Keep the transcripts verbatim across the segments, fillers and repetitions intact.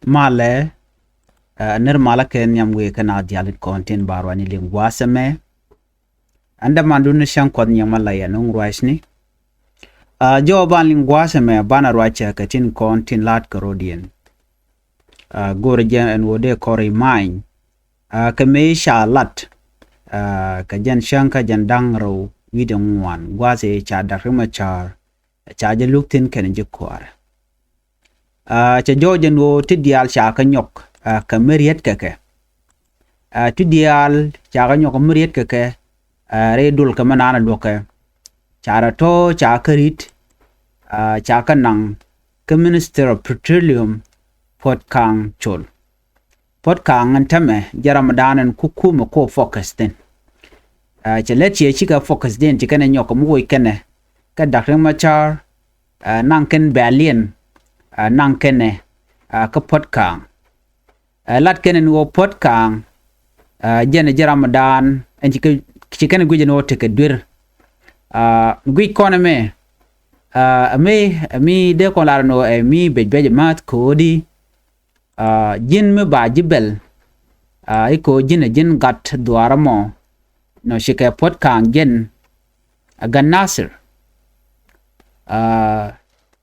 Malɛ, ɛ, nir malä kɛ nhiam wëë kä na dialit kɔn tin ba ruacni liŋ gua̱a̱th ɛmɛ. Ɛn dämandun ni cäŋ kuɔth nyiɛm a la yɛ nuŋ ruacni. Ɛ, jɔw ban liŋ gua̱a̱th ɛmɛ banɛ ruacɛ kɛ tin kɔn tin la̱t kɛ rɔ̱diɛn. Ɛ, go̱rɛ jɛ ɛn wä dee kɔr imany. Ɛ, kɛ mëë ca lat, ɛ, kɛ jɛn cäŋ kä jɛn da̱ŋ rɛw wi̱cdɛ ŋuan gua̱a̱th ëë ca Dr. Riek Machar ca jɛ luk thi̱n kɛnɛ ji̱ kuäärɛ. Ɛ, cɛ jɔw jɛn ɣöö ti diaal ca kɛ nyɔk, ɛ, kɛ mi riet kɛ kɛ. Ɛ, ti diaal ca kɛ nyɔk kɛ mi riet kɛ kɛ, ɛ, rɛy dol kɛ mi naan ɛ luɔ̱kɛ. Ca rɛ tɔ̱ ca kɛ ri̱t, ɛ, ca kɛ naŋ kä Minister of Petroleum, Puot Kaŋ Col. Puot Kaŋ ɛn täämɛ jɛ ramdan ɛn ku kumɛ kɔ focus thi̱n. Ɛ, cɛ lät ciɛ cikɛ focus thi̱n ci kɛnɛ nyɔk kɛ mi woc kɛnɛ kä Dr. Riek Machar, ɛ, naŋ kɛn bɛ̈liɛn, ɛ, naŋ kɛnɛ, ɛ, kä Puot Kaŋ. Ɛ, lat kɛn ɛn ɣöö Puot Kaŋ, ɛ, jɛn ɛ jɛ ramdan ɛn ci kɛ, ci kɛn guic ɛn ɣöö tekɛ duer. Ɛ, guic kɔn ɛmɛ, ɛ, ɛmɛ, ɛmi dee kɔn lar ɛn ɣöö ɛmi bec bec ɛmääth ko̱di. Ɛ, ji̱n mi ba ji̱ bɛl, ɛ, i̱ ko̱ ji̱n ɛ ji̱n gat dhuaar ɛmɔ nɔ cikɛ Puot Kaŋ jɛn, ɛ, gat Nasir. Ɛ,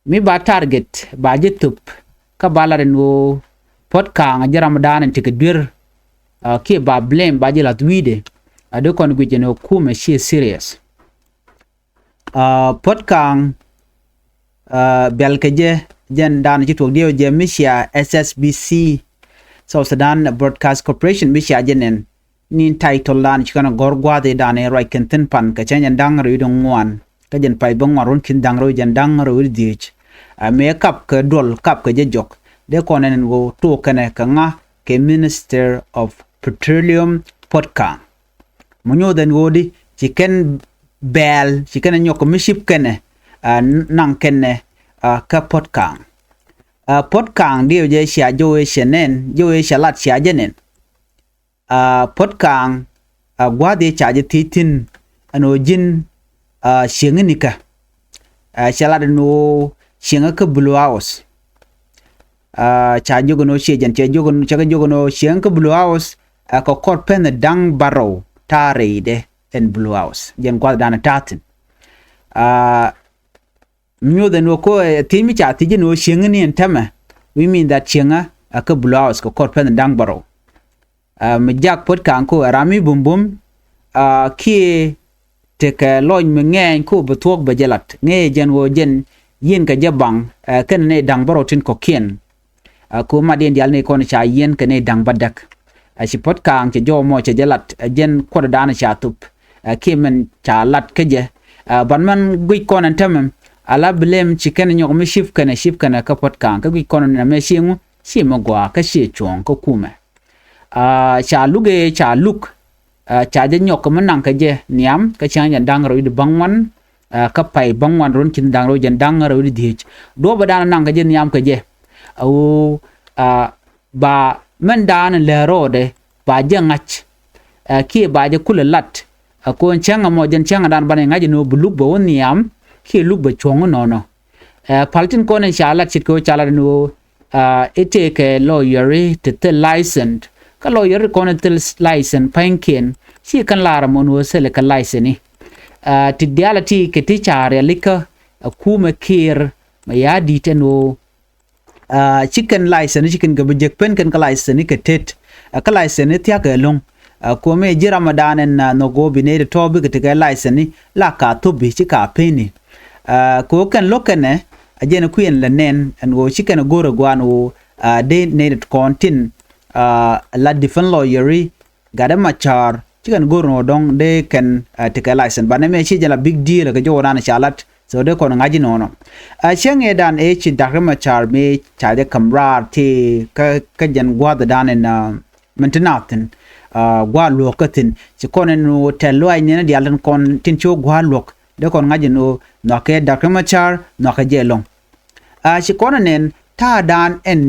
mi ba target ba ji̱ thöp kä ba lat ɛn ɣöö Puot Kaŋ ɛ jɛ ramdan ɛn tekɛ duer, ɛ, kiɛ ba blame ba ji̱ la̱th wi̱i̱dɛ. Ɛ, dee kɔn guic ɛn ɣöö kumɛ ciɛ serious. Ɛ, Puot Kaŋ, ɛ, bɛl kɛ jɛ, jɛn dan ci tuɔk diɛw jɛ mi cia S S B C, South Sudan Broadcast Corporation, mi cia jɛ nɛn. Ni title dan ci kɛn gɔ̱r gua̱a̱th i̱ dan i̱ ruac kɛn thi̱n pan kɛ cäŋ jɛn da̱ŋ rɛw wi̱cdɛ ŋuan kä jɛn pay bä ŋuan run ki̱n da̱ŋ rɛw jɛn da̱ŋ rɛw wi̱cdɛ dhieec. Ɛ, mëë kap kɛ duɔl kap kɛ jɛ jɔk. Dee kɔn ɛn ɣöö tuɔk kɛnɛ kɛ ŋa, kɛ Minister of Petroleum, Puot Kaŋ. Mɔ nyoth ɛn ɣöö di ci kɛn bɛɛl, ci kɛn ɛ nyɔk kɛ mi cip kɛnɛ, ɛ, naŋ kɛnɛ, ɛ, kä Puot Kaŋ. Ɛ, Puot Kaŋ diɛw jɛ cia jɔw ëë cɛ nɛn, jɔw ëë cɛ lat cia jɛ nɛn. Ɛ, Puot Kaŋ, ɛ, gua̱a̱th i̱ ca jɛ thiec thi̱n ɛn ɣöö ji̱n, ɛ, cieŋä nikä. Ɛ, cɛ lat ɛn ɣöö cieŋä kä Blue House. Ɛ, ca jiök ɛn ɣöö ciɛ jɛn, cɛ jiök ɛn, cɛ kɛ jiök ɛn ɣöö cieŋä kä Blue House, ɛ, kɛ kɔr pɛn da̱ŋ bärɔw ta̱a̱ rɛydɛ ɛn Blue House. Jɛn gua̱a̱th dan ta̱a̱ thi̱n. Ɛ, mi nyoth ɛn ɣöö ko, ɛ, thiec mi ca thiec ɛn ɣöö cieŋä ni ɛn täämɛ. We mean that cieŋä, ɛ, kä Blue House kɛ kɔr pɛn da̱ŋ bärɔw. Ɛ, mi jak Puot Kaŋ ko ɛ ram mi bumbum, ɛ, kiɛ tekɛ lɔc mi ŋɛɛny ko bi thuɔ̱k bɛ jɛ lat. Ŋee jɛn ɣöö jɛn yieen kɛ jɛ baŋ, ɛ, kɛn ni da̱ŋ bärɔw tin kɔ̱kiɛn. Ɛ, ko mat yɛn diaal ni kɔn ca yieen kɛ ni da̱ŋ bädäk. Ɛ, ci Puot Kaŋ cɛ jɔw mɔ cɛ jɛ lat, ɛ, jɛn kuɔt dan ca thop. Ɛ, kiɛ mɛn ca lat kä jɛ. Ɛ, ban mɛn guic kɔn ɛn täämɛ, ala blame ci kɛn nyɔk mi cip kɛnɛ, cip kɛnɛ kä Puot Kaŋ. Kä guic kɔn ɛn ɛmɛ ci ŋu, ci mi gɔaa kä ci cuɔ̱ɔ̱ŋ kä kumɛ. Ɛ, ca luk ëë ca luk, ɛ, ca jɛ nyɔk kɛ mi naŋ kɛ jɛ nhiam kä cäŋ jɛn da̱ŋ rɛw wi̱cdɛ bäŋuan, ɛ, kä pay bäŋuan run ki̱n da̱ŋ rɛw jɛn da̱ŋ rɛw wi̱cdɛ dhieec. Duɔ̱ɔ̱p ɛ dan naŋ kɛ jɛ nhiam kɛ jɛ. Ɛ ɣöö, ɛ, ba mɛn dan lɛ rɔɔdɛ ba jɛ ŋa̱c. Ɛ, kiɛ ba jɛ kulɛ lat. Ɛ, kɔn cäŋ ɛmɔ jɛn cäŋ ɛ dan banɛ ŋa̱c ɛn ɣöö bi luk bɛ wä nhiam kiɛ luk bɛ cuɔ̱ŋ inɔnɔ. Ɛ, pal tin kɔn in ca lat ce̱tkɛ ɣöö ca lat ɛn ɣöö, ɛ, i̱ tëëkɛ lawyer i̱ ti thil license. Kä lawyer i̱ kɔn in thil license pa̱nykiɛn ci kɛn lar ɛmɔ ɛn ɣöö thilɛ kɛ license i̱. Ɛ, ti diaal ɛ ti kɛ ti ca rialikä, ɛ, kumɛ Kiir Mayardit ɛn ɣöö, ɛ, ci kɛn license i̱ ci kɛn kɛ bi jek pen kɛn kä license i̱ kɛ tet. Ɛ, kä license i̱ thia̱k ɛlɔ̱ŋ. Ɛ, kuɔmɛ ji̱ ramadan ɛn, ɛ, nhɔk ɣöö bi nɛy ti tɔ̱ bikɛ tekɛ license i̱ la ka thop bi ci ka peni. Ɛ, kɛ ɣöö kɛn lo̱k kɛnɛ, ɛ, jɛn kui̱ ɛn lɛ nɛn ɛn ɣöö ci kɛn go̱r ɛ gua̱a̱n ɣöö, ɛ, dee nɛy ti kɔn tin, ɛ, la defense lawyer i̱ Gatdɛ Machar ci kɛn go̱r ɛn ɣöö dɔ̱ŋ dee kɛn, ɛ, tekɛ license. Banɛ mɛ ci jɛn la big deal kɛ jɔwdan ca lat. So dee kɔn ŋa̱c inɔnɔ. Ɛ, cäŋ ëë dan ëë ci Dr. Riek Machar mëë ca jɛ ka̱m raar ti kä, kä jɛn gua̱a̱th dan ɛn, ɛ, min ti naath thi̱n, ɛ, gua̱a̱th luɔ̱k kä thi̱n. Ci kɔn ɛn ɣöö tɛth lɔaac niɛn diaal tin kɔn tin ci wä gua̱a̱th luɔ̱k. Dee kɔn ŋa̱c ɛn ɣöö nhɔakɛ Dr. Riek Machar nhɔakɛ jɛ ɛlɔ̱ŋ. Ɛ, ci kɔn ɛ nɛn ta̱a̱dan ɛn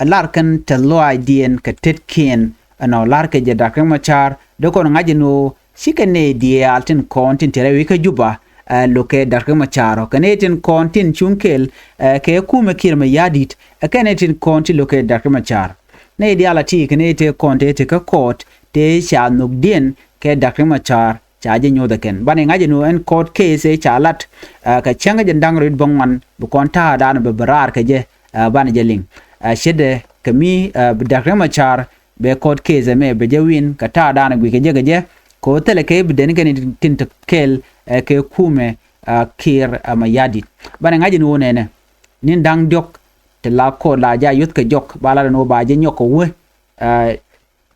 ɛ lar kɛn tɛth lɔaacdiɛn kɛ tetkiɛn ɛnɔ lar kɛ jɛ Dr. Riek Machar. Dee kɔn ŋa̱c ɛn ɣöö cikɛ nɛy diaal tin kɔn tin te rɛy wec kä Juba, ɛ lo̱kɛ Dr. Riek Machar ɔ kɛ nɛy tin kɔn tin cuŋ kɛɛl ɛ kɛ kumɛ Kiir Mayardit ɛ kɛ nɛy tin kɔn ti lo̱kɛ Dr. Riek Machar. Nɛy diaal a ti kɛ nɛy tëë kɔn tëë ti kä kɔɔt tëë ca nhökdiɛn kɛ Dr. Riek Machar ca jɛ nyoth ɛ kɛn. Banɛ ŋa̱c ɛn ɣöö ɛn court case ëë ca lat ɛ kɛ cäŋ kä jiɛn da̱ŋ rɛw wi̱cdɛ bäŋuan bi kɔn ta̱a̱dan bɛ bɛ raar kɛ jɛ ɛ banɛ jɛ liŋ. Ɛ ce̱tdɛ kɛ mi ɛ bi Dr. Riek Machar bɛ court case ɛmɛ bɛ jɛ win kɛ ta̱a̱dan guic kɛ jɛ kɛ jɛ kɛ ɣöö thilɛ kɛ evidence kɛn tin te kɛɛl ɛ kɛ kumɛ ɛ Kiir ɛ Mayardit. Banɛ ŋa̱c ɛn ɣöö nɛnɛ ni̱n da̱ŋ diɔ̱k ti la court la jɛ a yuth kɛ jɔk ba lat ɛn ɣöö ba jɛ nyɔk kɛ wee ɛ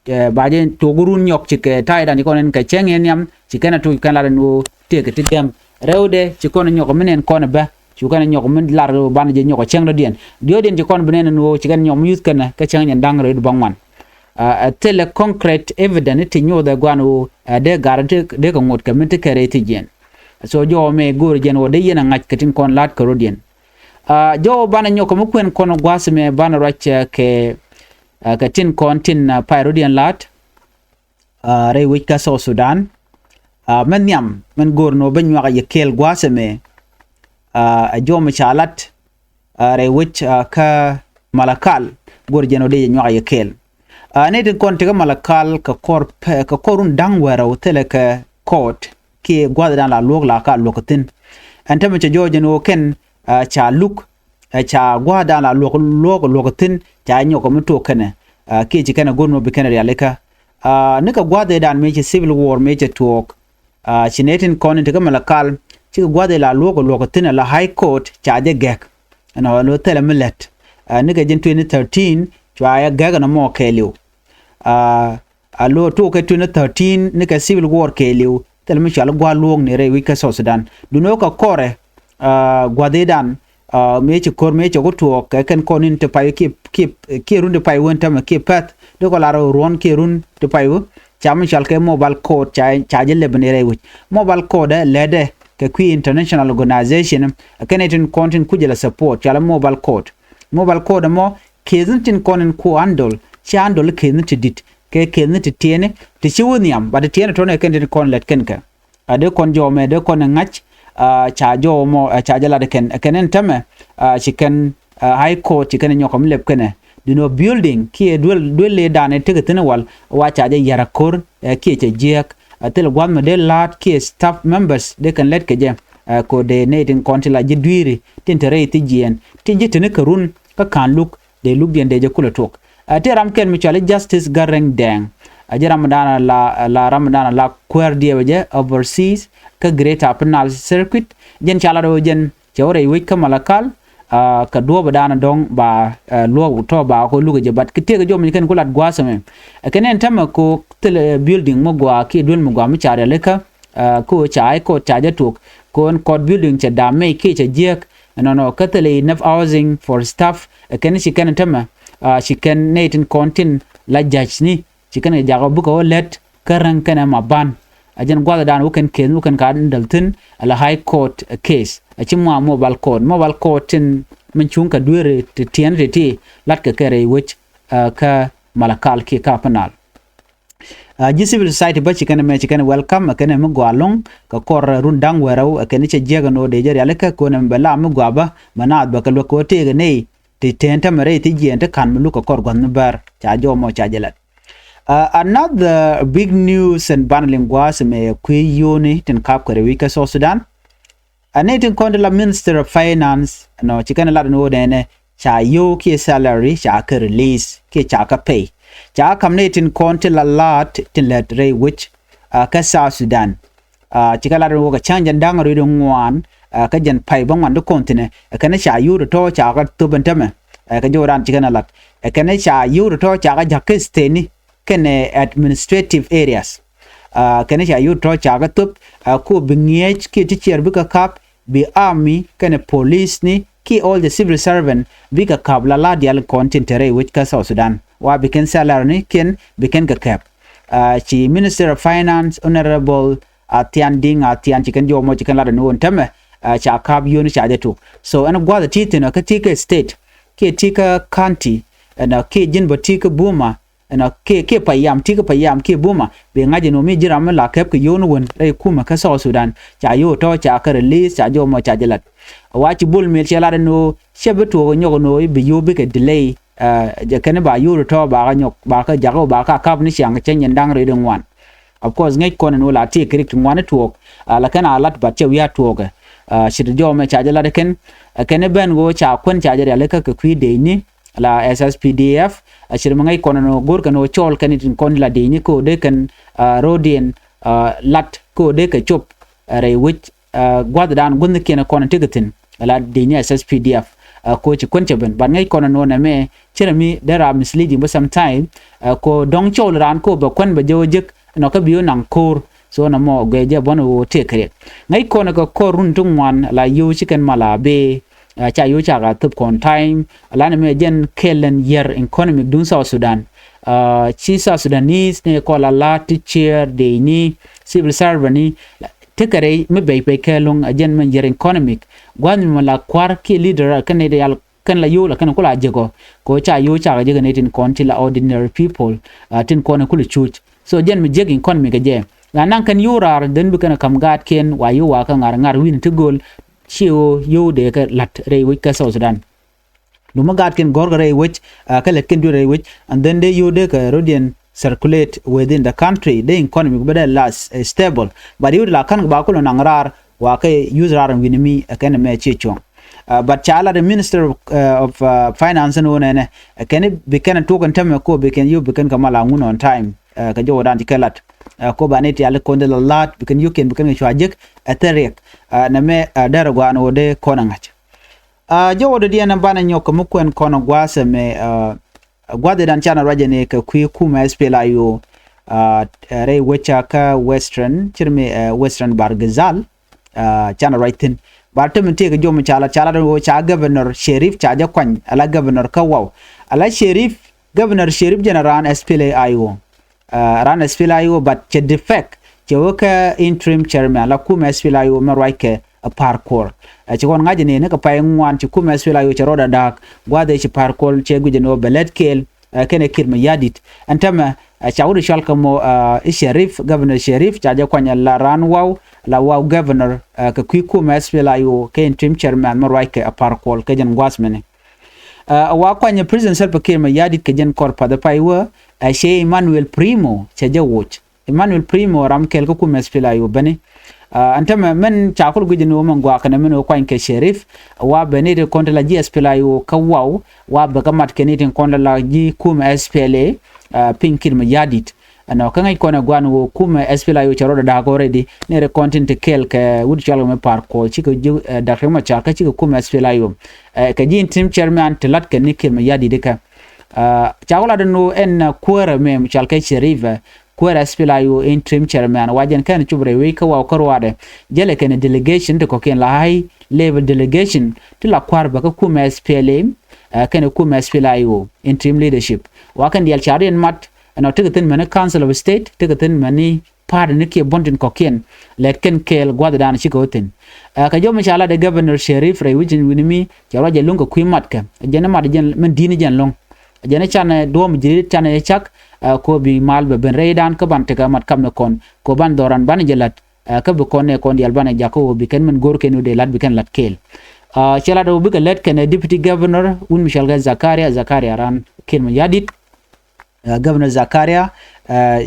ɛ ba jɛ tuɔk run nyɔk ci kɛ ta̱a̱dan ci kɔn in kɛ cäŋ in nhiam ci kɛn a tuc kɛn lat ɛn ɣöö tëëkɛ ti gɛm. Rɛwdɛ ci kɔn nyɔk mi nɛn kɔn bä cu kɛn nyɔk mi lar banɛ jɛ nyɔk cäŋ dɔ̱diɛn. Diɔ̱ɔ̱diɛn ci kɔn bi nɛn ɛn ɣöö ci kɛn nyɔk mi yuth kɛn kä cäŋ jiɛn da̱ŋ rɛw wi̱cdɛ bäŋuan. Ɛ thilɛ concrete evidence ti nyothɛ gua̱n ɣöö ɛ dee gat dee kɛ ŋot kɛ mi ti kɛ rɛy thi jiɛn. So jɔwä mɛ go̱o̱r jiɛn ɣöö dee yɛn a ŋa̱c kɛ tin kɔn la̱t kɛ rɔ̱diɛn. Ɛ jɔwä banɛ nyɔk kɛ mi kuɛn kɔn gua̱a̱th mɛ banɛ ruac ɛ kɛ ɛ kɛ tin kɔn tin ɛ pay rɔ̱diɛn la̱t. Ɛ rɛy wec kä South Sudan ɛ mɛn nhiam mɛn go̱o̱r ni ɣöö bä nyuak a yɛ kɛɛl gua̱a̱th ɛmɛ. Ɛ jɔwä mɛ ca lat ɛ rɛy wec ɛ kä Malakal go̱o̱r jiɛn ɣöö dee yɛ nyuak a yɛ kɛɛl. Ɛ nɛy tin kɔn ti kä Malakal kɛ kɔr pɛ kɛ kɔr run da̱ŋ wäl rɛw thilɛ kɛ court kiɛ gua̱a̱thdan la luɔ̱k la ka luɔ̱k thi̱n. Ɛn tämɛ cɛ jɔɔc ɛn ɣöö kɛn ɛ ca luk ɛ ca gua̱a̱thdan la luɔ̱k luɔ̱k luɔ̱k thi̱n ca nyɔk kɛ mi tuɔɔk kɛnɛ ɛ kiɛ ci kɛnɛ go̱r ni ɣöö bi kɛnɛ rialikä. Ɛ nikɛ gua̱a̱thdan mëë ci civil war mëë cɛ tuɔɔk ɛ ci nɛy tin kɔn in ti kä Malakal cikɛ gua̱a̱th ila luɔ̱k luɔ̱k thi̱n ala High Court ca jɛ gɛk. Ɛnɔ lo thilɛ mi lät ɛ nikɛ ji̱n twenty thirteen cua jɛ gɛk ɛnɔ mɔ kɛɛliw. Ɛ a lo tuɔɔk kɛ twenty thirteen nikɛ civil war kɛɛliw thilɛ mi cɔal i̱ gua̱a̱th luɔ̱ɔ̱k ni rɛy wec kä South Sudan. Duundɛ ɣöö kɛ kɔrɛ ɛ gua̱a̱th i̱dan ɛ mëë ci ko̱r mëë cɛ ku tuɔɔk kɛ kɛn kɔn in ti pay kiɛ kiɛ kiɛ run ti pay wä ɛn tämɛ kiɛ pɛ̈th dee kɔ lar ɣöö ruɔ̱n kiɛ run ti pay wä. Ca mi cɔal kɛ mobile court ca ca jɛ lɛp ni rɛy wec. Mobile court ɛ lɛtdɛ kɛ kui̱ international organization ɛ kɛn ɛ tin kɔn tin kucɛ la support cɔal ɛ mobile court. Mobile court ɛmɔ case ni tin kɔn in ku handle ci handle case ni ti di̱t kɛ case ni ti tiɛɛni ti ci wä nhiam ba ti tiɛɛni tɔ̱nɛ kɛn tin kɔn lɛt kɛn kɛ. A dee kɔn jɔw mɛ dee kɔn ɛ ŋa̱c ɛ ca jɔw mɔ ɛ ca jɛ lat ɛ kɛn ɛ kɛn ɛn tämɛ ɛ ci kɛn ɛ High Court ci kɛn ɛ nyɔk kɛ mi lɛp kɛnɛ. Duundɛ ɣöö building kiɛ duel duel lëëdan ɛ tekɛ thi̱n ɛ wal wa ca jɛ yar ɛ ko̱r ɛ kiɛ cɛ jiääk. Ɛ thilɛ gua̱a̱th mɛ dee la̱a̱t kiɛ staff members dee kɛn lɛt kɛ jɛ ɛ ko̱r dee nɛy tin kɔn ti la ji̱ dui̱ri tin te rɛy thi jiɛɛn tin ji̱ teni kɛ run kä ka̱n luk dee lukdiɛn dee jɛ kulɛ tuɔk. Ɛ ti ram kɛl mi cɔal i̱ Justice Garang Deng ɛ ji̱ ramdan la la ramdan la kuäär diɛɛbɛ jɛ overseas kä Greater Upper Nile Circuit. Jɛn ca lat ɣöö jɛn cɛ wä rɛy wec kä Malakal ɛ kɛ duɔ̱ɔ̱pɛ daanɔ dɔ̱ŋ ba ɛ luɔ̱k tɔ̱ ba kɔ lukɛ jɛ bat kɛ tëëkɛ jɔmɛ kɛn ku lat gua̱a̱th ɛmɛ. Ɛ kɛn ɛn tämɛ kɔ thilɛ building mi gɔaa kiɛ duel mi gɔaa mi ca rialikä ɛ kɔ ca i̱ kɔt ca jɛ tuɔk kɔn kɔt building cɛ dam mɛy kiɛ cɛ jiääk. Ɛnɔnɔ kä thilɛ enough housing for staff ɛ kɛn ci kɛn tämɛ ɛ ci kɛn nɛy tin kɔn tin la judge ni ci kɛn kɛ jakä bikɛ wä lät kä räŋ kɛnɛ ma ban. Ɛ jɛn gua̱thdan wä kɛn case ni wä kɛn ka däl thi̱n ɛ la High Court case ɛ ci mua mobile court mobile court tin min cuŋ kɛ dueeri ti tiɛn ti ti latkɛ kɛ rɛy wec ɛ kä Malakal kiɛ kä Upper Nile. Ɛ ji̱ civil society bä ci kɛn mɛ ci kɛn welcome ɛ kɛn mi gɔaa lo̱ŋ kɛ kɔr run da̱ŋ wärɛw ɛ kɛn cɛ jiäk ɛn ɣöö dee jɛ rialikä kɛ ɣöö nɛ mi bɛ la mi gɔaa bä mɛ naath bɛ kɛ luäk kɛ ɣöö tëëkɛ nɛy ti tëën tämɛ rɛy thi jiɛɛn ti ka̱n mi luk kɛ kɔr gua̱th mi bär ca jɔw mɔ ca jɛ lat. Ɛ another big news ɛn banɛ liŋ gua̱a̱th ɛmɛ kui̱ yio̱o̱ni tin kap kɛ rɛy wec kä South Sudan. Ɛ nɛy tin kɔn ti la Minister of Finance ɛnɔ ci kɛn lat ɛn ɣöö nɛnɛ ca yio̱w kiɛ salary ca kɛ release kiɛ ca kɛ pay. Ca kam nɛy tin kɔn ti la la̱a̱t tin lät rɛy wec ɛ kä South Sudan. Ɛ ci kɛ lat ɛn ɣöö kɛ cäŋ jɛn da̱ŋ rɛw wi̱cdɛ ŋuan ɛ kä jɛn pay bä ŋuan ti kɔn thi̱nɛ ɛ kɛn ca yio̱w tɔ̱tɔ̱ ca kɛ thöp ɛn tämɛ ɛ kɛ jɔwdan ci kɛn ɛ lat ɛ kɛn ca yio̱w tɔ̱tɔ̱ ca kɛ ja̱k kä state ni kɛnɛ administrative areas. Ɛ kɛn ca yio̱w tɔ̱tɔ̱ ca kɛ thöp ɛ ku bi ŋi̱eec kiɛ ti ciɛɛr bikɛ kap bi army kɛnɛ police ni kiɛ all the civil servant bikɛ kap la la diaal kɔn tin te rɛy wec kä South Sudan wa bi kɛn salary ni kɛn bi kɛn kɛ kɛp. Ɛ ci Minister of Finance Honorable Athian Ding Athian ci kɛn jɔw mɔ ci kɛn lat ɛn ɣöö ɛn tämɛ ɛ ca kap yio̱o̱ni ca jɛ tuk. So ɛn gua̱th ɛ ti thi̱n ɛ kä ti kɛ state kiɛ ti kä county ɛn ɛ kiɛ ji̱n bä ti kä Buma ɛnɔ kiɛ kiɛ payam, ti̱i̱ kɛ payam kiɛ buma, bɛ ŋa̱c ɛn ɣöö mi ji̱ ram mi la kɛp kɛ yio̱w ni wän rɛy kumɛ kä South Sudan, ca yio̱w tɔ̱ ca kɛ release, ca jɔw mɔ ca jɛ lat. Wa ci Bol Mel cɛ lat ɛn ɣöö cɛ bi tuɔɔk nyɔk ɛn ɣöö i̱ bi yio̱w bikɛ delay, jɛ kɛn ba yio̱w tɔ̱ ba kä nyɔk ba kä jakä ba kä kap ni ciaŋ cɛ nyin da̱ŋ rɛy di ŋuan. Of course ŋäc kɔn ɛn ɣöö la ti kɛ rik ti ŋuan tuɔɔk, la kɛn a lat bat cɛ wi̱i̱ a tuɔɔkɛ. Ci ti jɔw mɛ ca jɛ lat kɛn, kɛn ben ɣöö ca kuän ca jɛ rialikä kɛ kui̱ dec ni la S S P D F. Ci ti mɛ ŋäc kɔn ɛn ɣöö go̱r kɛn ɣöö cɔɔl kɛn itin kɔn la dec ni kɛ ɣöö dee kɛn rɔɔdiɛn lat kɛ ɣöö dee kɛ cop rɛy wec gua̱thdan guäthnikiɛn kɔn in tekɛ thi̱n la dec ni S S P D F. Ko ci kuän cɛ ben, but ŋäc kɔn ɛn ɣöö nɛmɛ cɛ rɛ mi dee ra misleading bä sometime. Ko dɔ̱ŋ cɔɔl raan ko bɛ kuän bɛ jɛ wä jek nɔ kä bi wä naŋ ko̱o̱r. So nɔmɔ guɛ jɛ bɔn ɣöö tëë kɛ riɛk. Ŋäc kɔn kɛ kɔr run ti ŋuan la yio̱w ci kɛn mal a bee, ca yio̱w ca ka thop kɔn time. La nɛmɛ jɛn kɛl ɛn yɛr economic duŋ South Sudan. Ci South Sudanese ni kɔn la la teacher, dec ni, civil servant ni, tekɛ rɛy mi bɛc pɛc kɛ lo̱ŋ a jɛn mɛn yɛr economic. Gua̱th mi mɛ la kua̱r kiɛ leader kɛn nɛy rial kɛn la yio̱w la kɛn ku la jek ɔ. Kɛ ɣöö ca yio̱w cakɛ jek ni tin kɔn ti la ordinary people, tin kɔn ku la cuc. So jɛn mi jek economic kɛ jɛ. La naŋ kɛn yio̱w raar then bi kɛn kam gaatkiɛn wa yio̱w wa kä ŋa̱r ŋa̱r wi̱n ti gööl. Ci ɣöö yio̱w dee kɛ la̱t rɛy wec kä South Sudan. Lumä gaatkiɛn gɔ̱rkɛ rɛy wec, kä lɛt kɛn duer rɛy wec, and then dee yio̱w dee kɛ rɔɔdiɛn circulate within the country, dee economy bä dee la stable. But yio̱w dee la ka̱n kɛ ba kulɛ naŋ raar wa kɛ use raar in wi̱ni mi ɛ kɛn mɛ ci cuɔ̱ŋ. But ca lat ɛ Minister of Finance ni wä nɛnɛ, ɛ kɛn bi kɛn tuɔk in tämɛ ko bi kɛn yio̱w bi kɛn kɛ mal a ŋun on time. Kɛ jɔwdan ci kɛ lat, ko ba ni tiali kɔn dee la la̱t bi kɛn yio̱w kɛn bi kɛn kɛ cua jek ɛ thil riɛk. Nɛmɛ dɛr gua̱a̱n wä dee kɔn ɛ ŋa̱c. Jɔwä dɔ̱diɛn banɛ nyɔk kɛ mi kuɛn kɔn gua̱a̱th ɛmɛ. Gua̱a̱th idan canɛ ruacɛ ni kɛ kui̱ kumɛ S P L A I O rɛy wecä kä Western, cir mi Western Bahr el Ghazal. Canɛ ruac thi̱n. Bar te mi tëëk jɔm ca lat, ca lat wä ca Governor Sherif ca jɛ kuany ala Governor kä Wau. Ala Sherif, Governor Sherif jɛn a raan S P L A I O. Raan S P L A I O, but cɛ defect, cɛ wä kä interim chairman la kumɛ S P L A I O mɛ ruac kɛ Par Kuol. Ci kɔn ŋa̱c ni ni kɛ pay ŋuan ci kumɛ S P L A I O cɛ rɔɔdɛ da̱a̱k. Gua̱a̱th ëë ci Par Kuol cɛ guic ni wä bɛ lɛt kɛɛl kɛnɛ Kiir Mayardit. Ɛn tämɛ ca wut cɔal kɛ mɔ i̱ Sherif, Governor Sherif ca jɛ kuany la raan Wau, la Wau Governor kɛ kui̱ kumɛ S P L A I O kɛ interim chairman mɛ ruac kɛ Par Kuol kɛ jɛn gua̱a̱th mɛni. Ɛ wa kuany President Salva Kiir Mayardit kɛ jɛn kɔr path pay wä, ɛ cɛ Emmanuel Primo cɛ jɛ woc. Emmanuel Primo ram kɛl kä kumɛ S P L A I O beni. Ɛn tämɛ mɛn ca kul guic ni wä mɛn guak kɛnɛ mɛn wä kuany kɛ Sherif. Wa beni ti kɔn ti la ji̱ S P L A I O kä Wau, wa bɛ kä mat kɛn ti kɔn ti la ji̱ kumɛ S P L A piny Kiir Mayardit. Ɛnɔ kä ŋäc kɔn ɛ gua̱n wä kumɛ S P L A I O cɛ rɔɔdɛ da̱a̱k already. Ni rɛ kɔn tin ti kɛl kɛ wut cɔal kɛ mɛ Par Kuol cikɛ ji̱ Doctor Riek Machar kä cikɛ kumɛ S P L A I O. Kɛ ji̱ interim chairman ti lat kɛ ni Kiir Mayardit kɛ. Ca wä lat ni wä ɛn kuäärä mɛ cɔal kɛ Sherif, kuäärä S P L A I O interim chairman wa jɛn kɛn cup rɛy wec kä Wau kä ruaadɛ. Jälɛ kɛn delegation ti kɔkiɛn la high level delegation ti la kua̱r bä kä kumɛ S P L A kɛn kumɛ S P L A I O interim leadership. Wa kɛn diɛl ca riɛn mat ɛnɔ tekɛ thi̱n mäni Council of State, tekɛ thi̱n mäni party ni kiɛ buɔ̱n tin kɔkiɛn. Lɛt kɛn kɛɛl gua̱thdan cikɛ wä thi̱n. Kɛ jɔm ca lat ɛ Governor Sherif rɛy wec in wi̱ni mi cɛ ruac ɛ luŋ kɛ kui̱ matkɛ. Jɛn mat jɛn mɛn di̱t ni jɛn luŋ. Jɛn canɛ duɔ̱ɔ̱m ji̱ canɛ cak. Ko bi mal bɛ ben rɛydan kä ban tekɛ mat kamɛ kɔn ko ban dhɔran ban jɛ la̱t. Kä bi kɔn nɛ kɔn dial banɛ jakä wä bi kɛn mɛn go̱r kɛn wä dee la̱t bi kɛn la̱t kɛɛl. Cɛ lat wä bikɛ lät kɛnɛ Deputy Governor wun mi cɔal kɛ Zakaria, Zakaria ran Kiir Mayardit. Governor Zakaria,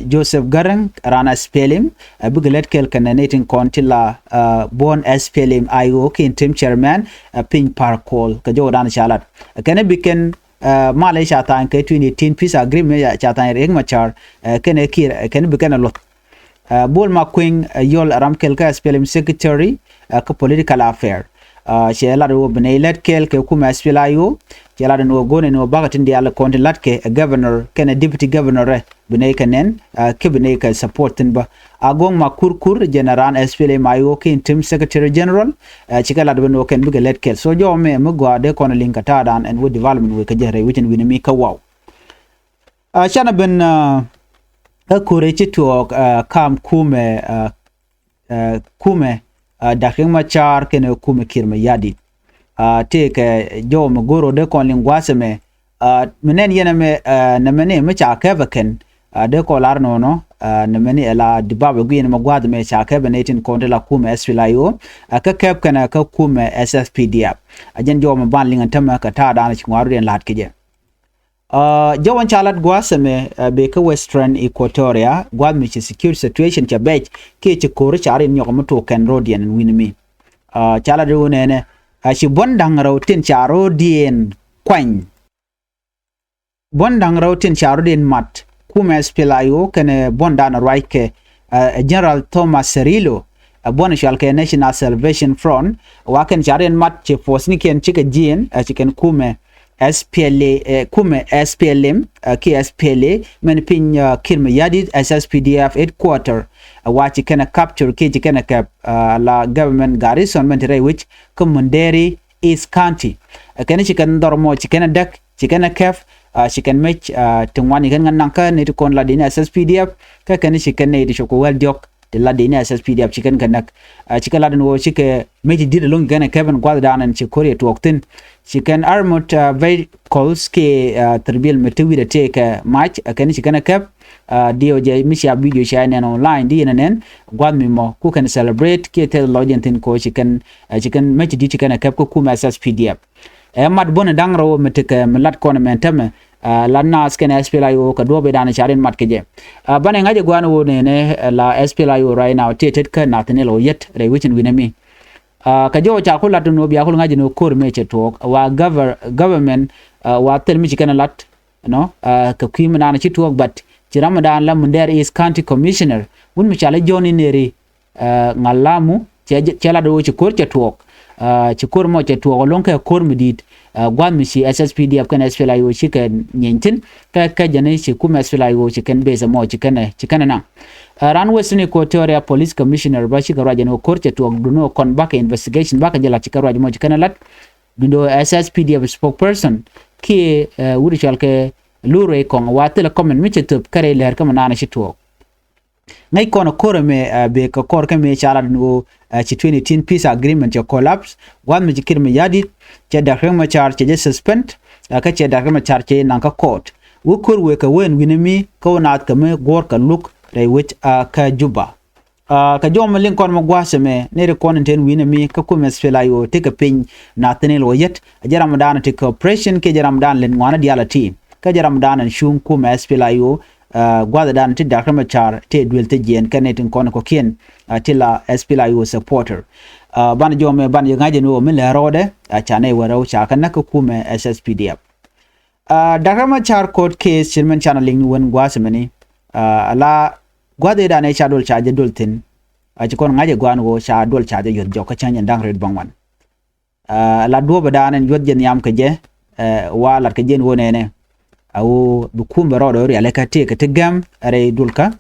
Joseph Garang ran S P L M, bikɛ lät kɛɛl kɛnɛ ni tin kɔn ti la buɔ̱n S P L M I O kɛ interim chairman piny Par Kuol kɛ jɔwdan ca lat. Kɛnɛ bi kɛn mal ca tha̱a̱ny kɛ twenty eighteen peace agreement ca tha̱a̱ny Riek Machar kɛnɛ Kiir kɛnɛ bi kɛn a luɔth. Bol Makueŋ, Yol ram kɛl kä S P L M secretary kä political affair. Cɛ lat wä bi nɛy lät kɛɛl kɛ kumɛ S P L A I O. Cɛ lat ni wä go̱n ni wä bakɛ tin diaal kɔn ti lat kɛ governor kɛnɛ deputy governor rɛ bi nɛy kɛ nɛn kɛ bi nɛy kɛ support thin bä. Agoŋ Makur Kur, jɛn ran S P L M I O kɛ interim secretary general. Cikɛ lat wä ni wä kɛn bikɛ lät kɛɛl. So jɔw mɛ mi gɔaa dee kɔn liŋ kɛ ta̱a̱dan ɛn wä development wä kɛ jɛ rɛy wecin wi̱ni mi kä Wau. Canɛ ben ɛ ko̱rɛ ci tuɔɔk kam kumɛ kumɛ Doctor Riek Machar kɛnɛ kumɛ Kiir Mayardit. Tëëkɛ jɔw mɛ go̱r ɔ dee kɔn liŋ gua̱a̱th ɛmɛ. Aa, mi nɛn yɛn ɛmɛ, aa, nɛmɛ ni mi ca kɛpɛ kɛn, aa, dee kɔ lar nɔnɔ, aa, nɛmɛ ni ɛ la di bab ɛ gui̱n mɛ gua̱a̱th mɛ ca kɛpɛ nɛ tin kɔn ti la kumɛ S P L A I O, aa, kä kɛp kɛn kä kumɛ S S P D F. A jɛn jɔwä mɛ ban liŋ ɛn tämɛ kɛ ta̱a̱ da̱a̱n ci ŋuaru diɛn la̱t kɛ jɛ. Aa, jɔwä ca lat gua̱a̱th mɛ, aa, bee kä Western Equatoria, gua̱a̱th mi ci security situation cɛ bɛc, kiɛ ci ko̱ri ca rin nyɔk mi tok kɛn ro̱diɛn wi̱n mi. Aa, ca lat di wä nɛnɛ, aa, ci buɔ̱n da̱ŋ rɛw tin ca ro̱diɛn kuany. Buɔ̱n da̱ŋ rɛw tin ca rɔ̱diɛn mat kumɛ S P L A I O kɛnɛ buɔ̱n da̱a̱n ruac kɛ, ɛ, General Thomas Cirillo, ɛ, buɔ̱n cual kɛ National Salvation Front, wa kɛn ca rɔ̱diɛn mat ci force ni kɛn cikɛ jiɛn, ɛ, ci kɛn kumɛ S P L A, ɛ, kumɛ S P L M, ɛ, ki S P L A, mɛn piny, ɛ, Kiir Mayardit, S S P D F headquarter, ɛ, wa ci kɛn ɛ capture ki ci kɛn ɛ kɛp, ɛ, la government garrison mɛn ti rɛy wi̱c kä Munderi East County. Ɛ, kɛn ci kɛn dhɔr mɔ ci kɛn ɛ däk, ci kɛn ɛ kɛp, aa, ci kɛn mec, aa, ti ŋuan ci kɛn kɛ naŋ kä ni ti kɔn la dini S S P D F, kä kɛn ci kɛn ni ti cok kɛ wäl diɔk ti la dini S S P D F ci kɛn kɛ näk. Aa, ci kɛ la dini wä ci kɛ mec ti dit loŋ kɛn ɛ kɛp ɛn gua̱th dan ɛn ci ko̱r yɛ tuɔɔk thi̱n. Ci kɛn armut, aa, vehicles kɛ, aa, thirbil mi ti wi̱dɛ tëë kɛ mac, aa, kɛn ci kɛn ɛ kɛp, aa, D O J mi cia video cia nɛn online di yɛn ɛ nɛn gua̱th mi mɔ ku kɛn celebrate kiɛ thil lɔc yɛn thi̱n ko ci kɛn, aa, ci kɛn mec ti dit ci kɛn ɛ kɛp kä kumɛ S S P D F. Ɛ mat buɔ̱n da̱ŋ rɛw mi tekɛ mi lat kɔn mɛn tämɛ, aa, la naath kɛn S P L A I O kɛ duɔ̱ɔ̱p idan ca rin mat kɛ jɛ. Aa, banɛ ŋa̱c ɛ gua̱a̱n wä nɛnɛ, aa, la S P L A I O right now tëë tet kä Nathaniel Oyet rɛy wecin wi̱n ɛmi. Aa, kɛ jɔw ca ku lat ni wä bia ku ŋa̱c ni wä ko̱r mëë cɛ tuɔɔk wa government, aa, wa thil mi ci kɛn lat, you know, aa, kɛ kui̱ mi naan ci tuɔɔk, but ci ram mi daan la Mundɛɛr East County Commissioner wun mi ca la jɔ̱ɔ̱n in neri, aa, ŋa̱l lamu cɛ, cɛ lat wä ci ko̱r cɛ tuɔɔk. Aa, ci ko̱r mɔ cɛ tuɔɔk lo̱ŋ kɛ ko̱r mi di̱i̱t, aa, gua̱th mi ci S S P D F kɛn S P L A I O ci kɛ nyieeny thi̱n kɛ, kɛ jɛn ci kumɛ S P L A I O ci kɛn base mɔ ci kɛn, ci kɛn naŋ. Aa, ran Western Equatoria Police Commissioner ba ci kɛ ruac jɛn wä ko̱r cɛ tuɔɔk duni wä kɔn bakɛ investigation bakɛ jɛ lat ci kɛ ruac mɔ ci kɛn lat. Duni wä S S P D F spokesperson kiɛ, aa, wut cual kɛ Lurey Kɔŋ wa thilɛ comment mi cɛ thöp kɛ rɛy lɛr kä mi naan ci tuɔɔk. Ŋäc kɔn ko̱r ɛmɛ, aa, bee kɛ kɔr kä mëë ca lat ni ɣöö, aa, ci twenty eighteen peace agreement cɛ collapse, gua̱th mi ci Kiir Mayardit, cɛ Dr. Riek Machar cɛ jɛ suspend, aa, kä cɛ Dr. Riek Machar cɛ naŋ kä court. Wä ko̱r wëë kɛ wä ɛn wi̱n ɛmi kä wä naath kɛ mi guɔ̱ɔ̱r kɛ luk rɛy wec, aa, kä Juba. Aa, kɛ jɔw mi liŋ kɔn mi gua̱a̱th ɛmɛ ni ri kɔn in te ɛn wi̱n ɛmi kä kumɛ S P L A I O tekɛ piny Nathaniel Oyet, a jɛ ram dan ti kɛ operation kiɛ jɛ ram dan lin ŋuan diaal a ti. Kä jɛ ram dan ɛn cuŋ kumɛ S P L A I O, aa, gua̱th dan ti Dr. Riek Machar ti duel ti jiɛn kɛn ni tin kɔn kɔkiɛn, aa, ti la S P L A I O supporter. Aa, ban jɔw mɛ ban yɛ ŋa̱c ɛn ɣöö mi lɛ rɔɔdɛ, aa, ca nɛy wä rɛw ca kɛ näk kä kumɛ S S P D F. Aa, Dr. Riek Machar court case cin mɛn can a liŋ wän gua̱a̱th mɛni. Aa, ala gua̱a̱th ëë dan ëë ca duɔl ca jɛ duɔl thi̱n. A ci kɔn ŋa̱c ɛ gua̱a̱n ɣöö ca duɔl ca jɛ yuɔth jɔk kä cäŋ jɛn da̱ŋ rɛw bäŋuan. Aa, la duɔ̱ɔ̱p ɛ da̱a̱n ɛn yuɔth jɛ nhiam kɛ jɛ, ɛ, wa lat kɛ jɛn ɣöö nɛnɛ. A ɣöö bi kumɛ rɔɔdɛ ɣöö rialikä tëëkɛ ti gɛm rɛy duɔlkä.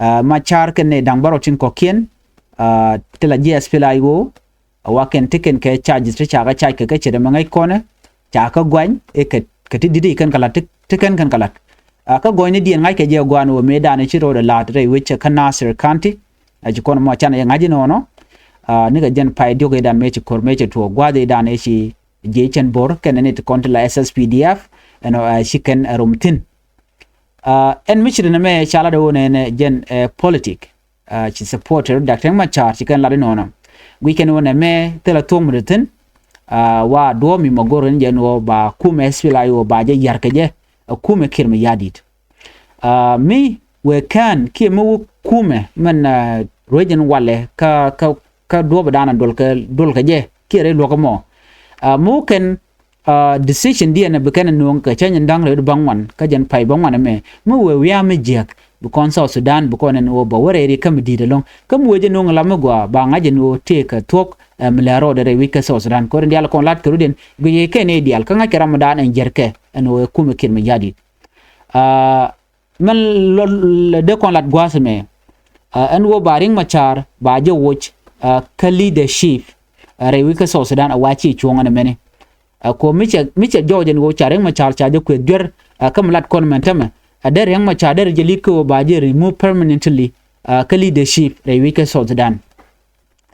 Aa, Machar kɛn ni da̱ŋ bärɔw tin kɔ̱kiɛn, aa, ti la ji̱ S P L A I O, a wa kɛn ti kɛn kɛ charges ti ca kɛ charge kɛ kɛ ce̱t ɛmɛ ŋäc kɔnɛ, ca kɛ guany, ɛ kɛ, kɛ ti di̱t i̱ kɛn kɛ la̱t ti, ti kɛn kɛn kɛ la̱t. Aa, kä gɔ̱nyni diɛn ŋa̱ckɛ jɛ gua̱a̱n ɣöö mëë da̱a̱n ci rɔɔdɛ la̱a̱t rɛy wec kä Nasir County. Aa, ci kɔn mɔ canɛ yɛ ŋa̱c inɔnɔ. Aa, nikɛ jɛn pay diɔk i̱ dan mëë ci ko̱r mëë cɛ tuɔɔk gua̱a̱th i̱ dan i̱ ci jiɛc cɛn bo̱r kɛnɛ ni ti kɔn ti la S S P D F. Ɛnɔ, aa, ci kɛn ɛ rom thi̱n. Aa, ɛn mi ci ri nɛ mɛ ca lat ɛ wä nɛnɛ jɛn, ɛ, politic. Aa, ci supporter Dr. Riek Machar ci kɛn lat inɔnɔ. Guic kɛn wä nɛ mɛ thilɛ thuɔ̱k mi ti thi̱n. Aa, wa duɔ̱ɔ̱p mi mɔ go̱r kɛn jɛn wä ba kumɛ S P L A I O ba jɛ yar kɛ jɛ. Ɛ kumɛ Kiir Mayardit. Aa, mi wee kään kiɛ mi wä kumɛ mɛn, aa, ruec in walɛ kä, kä, kä duɔ̱ɔ̱p dan a duɔl kɛ, duɔl kɛ jɛ kiɛ rɛy luɔ̱k ɛmɔ. Aa, mi wä kɛn, aa, decision diɛn bi kɛn nuɔ̱ŋ kɛ cäny in da̱ŋ rɛw bäŋuan kä jɛn pay bäŋuan ɛmɛ. Mi wee wiaa mi jiäk bi kɔn South Sudan bi kɔn ɛn ɣöö bɛ wä rɛy ri kä mi di̱i̱t ɛlɔ̱ŋ. Kä mi wee jɛ nuɔ̱ŋ lam mi gɔaa ba ŋa̱c ɛn ɣöö tëëkɛ thuɔ̱k, ɛ, mi lɛ rɔɔdɛ rɛy wi̱c kä South Sudan. Ko̱r in diaal kɔn lat kɛ rut in guic kɛ ni diaal kä ŋa̱c kɛ ram dan ɛn jiärkɛ ɛn ɣöö ɛ kumɛ Kiir Mayardit. Aa, mɛn lɔ, lɔ dee kɔn lat gua̱a̱th ɛmɛ. Aa, ɛn ɣöö ba Riek Machar ba jɛ woc, aa, kä leadership, aa, rɛy wi̱c kä South Sudan a wa ci cuɔ̱ŋ ɛn ɛmɛni. Aa, kɔ mi cɛ, mi cɛ jɔɔc ɛn ɣöö ca Riek Machar ca jɛ kueth juer, aa, kä mi lat kɔn mɛn tämɛ. Aa, dee Riek Machar dee rɛ jɛ lead kä ɣöö ba jɛ remove permanently, aa, kä leadership rɛy wi̱c kä South Sudan.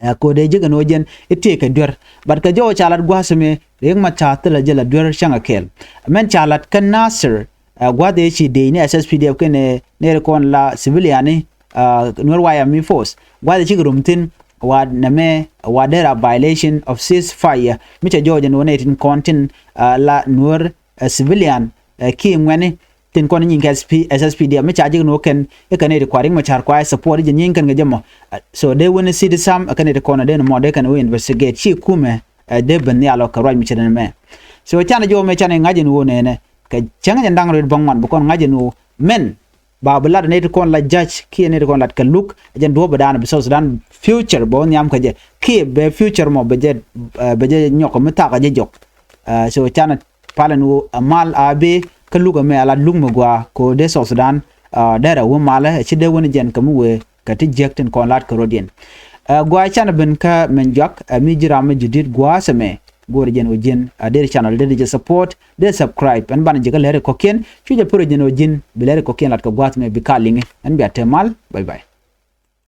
Ɛ, kɛ ɣöö dee ji̱ kɛn ɣöö jɛn i̱ tëëkɛ duer. But kɛ jɔw ca lat gua̱a̱th ɛmɛ, Riek Machar thilɛ jɛ la duer cäŋ ɛ kɛɛl. Mɛn ca lat kä Nasir, ɛ, gua̱a̱th ëë ci dec ni S S P D F kɛnɛ nɛy ti kɔn la civilian ni, ɛ, Nuer Y M E force. Gua̱a̱th ëë cikɛ rom thi̱n, wa nɛmɛ, wa dee ra violation of ceasefire. Mi cɛ jɔw jɛn ɣöö nɛy tin kɔn tin, ɛ, la Nuer, ɛ, civilian, ɛ, kiɛ ŋuɛ̈ni tin kɔn nyieny kɛ S P, S S P D F, mi ca ji̱ kɛn ɣöö kɛn, i̱ kɛn nɛy ti kua̱r Riek Machar kua support, i̱ jɛ nyieny kɛn kɛ jɛ mɔ. Ɛ, so dee wä ni city sam, ɛ, kɛn nɛy ti kɔn dee ni mɔ, dee kɛn wä investigate. Ci kumɛ, ɛ, dee ben nhial ɔ kɛ ruac mi ce̱t ɛn mɛ. So canɛ jɔw mɛ canɛ ŋa̱c ɛn ɣöö nɛnɛ, kɛ cäŋ jɛn da̱ŋ rɛw bäŋuan, bi kɔn ŋa̱c ɛn ɣöö mɛn ba bi lat nɛy ti kɔn la judge kiɛ nɛy ti kɔn lat kɛ luk, ɛ jɛn duɔ̱ɔ̱p ɛ da̱a̱n bi South Sudan future bɛ wä nhiam kɛ jɛ. Kiɛ bɛ future mɔ bɛ jɛ, ɛ, bɛ jɛ nyɔk mi thaak ɛ jɛ jɔk. Ɛ, so canɛ pal ɛn ɣöö ɛ mal a bi kä luk ɛmɛ a lat luk mi gɔaa kɛ ɣöö dee South Sudan, ɛ, derɛ wä malä, ɛ, ci dee wä ni jɛn kɛ mi wëë kɛ ti jiäk tin kɔn lat kɛ rɔ̱diɛn. Ɛ, gɔaa canɛ ben kä mɛn juak, ɛ, mi ji̱ ram mi ji̱ di̱t gua̱a̱th ɛmɛ, go̱o̱rɛ jɛn ɣöö ji̱n, ɛ, deri channel deri jɛ support, dee subscribe. Ɛn banɛ ji̱ kä lɛri kɔ̱kiɛn, cu jɛ pär jɛn ɣöö ji̱n bi lɛri kɔ̱kiɛn lat kɛ gua̱a̱th ɛmɛ bi ka liŋi. Ɛn bia te mal, bye bye.